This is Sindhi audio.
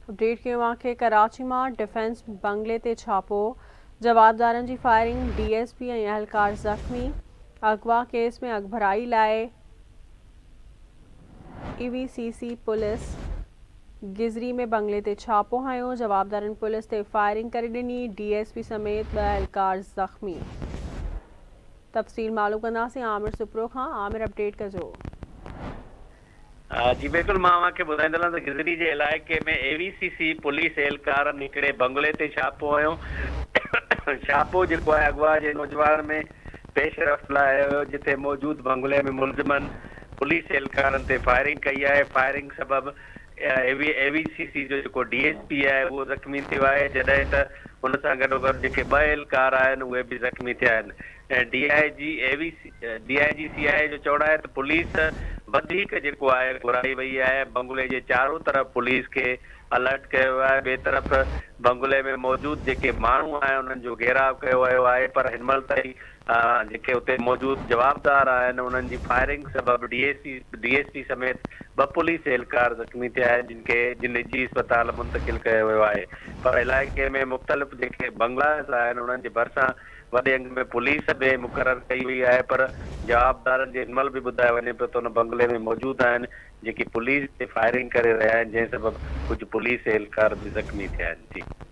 اپڊيٽ ڪيون اوهان کي ڪراچي مان ڊفينس بنگلي تي ڇاپو، جوابدارن جي فائرنگ، ڊي ايس پي ۽ اهلڪار زخمي، اغوا ڪيس ۾ اڳڀرائي لاء اي وي سي سي پوليس گذري ۾ بنگلي تي ڇاپو هنيو، جوابدارن پوليس تي فائرنگ ڪري ڏني، ڊي ايس پي سميت ٻه اهلڪار زخمي. تفصيل معلوم ڪنداسين عامر سپرو کان، عامر اپڊيٽ ڪجو. جي بلڪل مان اوهان کي ٻڌائيندو هلان ته گذري جي علائقي ۾ اي وي سي سي پوليس اهلڪارن هڪڙي بنگلي تي ڇاپو هنيو ڇاپو جيڪو آهي اغوا جي نوجوان ۾ پيش رفت لاء هنيو ويو جتي موجود بنگلي ۾ ملزمن پوليس اهلڪارن تي فائرنگ ڪئي آهي فائرنگ سبب اي وي سي سي جو جيڪو ڊي ايس پي آهي اهو زخمي ٿيو آهي جڏهن ته ان سان گڏوگڏ جيڪي ٻه اهلڪار آهن اهي به زخمي ٿيا آهن ۽ D I G A V C D I G C I A جو چوڻ آهي ته پوليس وڌيڪ جيڪو آهي گهرائي وئي آهي بنگلي جي چارو طرف پوليس کي الرٽ ڪيو ويو آهي ٻئي طرف بنگلي ۾ موجود جيڪي ماڻهو آهن انهن جو گهيراء ڪيو ويو آهي پر هن مهل تائين جيڪي اتي موجود جوابدار آهن انهن جي فائرنگ سبب D S C D S P سميت ٻه پوليس اهلڪار زخمي ٿيا آهن جن کي جن نجي اسپتال منتقل ڪيو ويو آهي پر علائقي ۾ مختلف جيڪي بنگلاز آهن انهن جي ڀرسان وڏي انگ ۾ پوليس به مقرر ڪئي وئي آهي پر جوابدارن جي هن مهل به ٻڌايو وڃي پيو ته ان بنگلي ۾ موجود آهن جيڪي پوليس تي فائرنگ ڪري رهيا آهن جنهن سبب ڪجهه پوليس اهلڪار به زخمي ٿيا آهن. جي.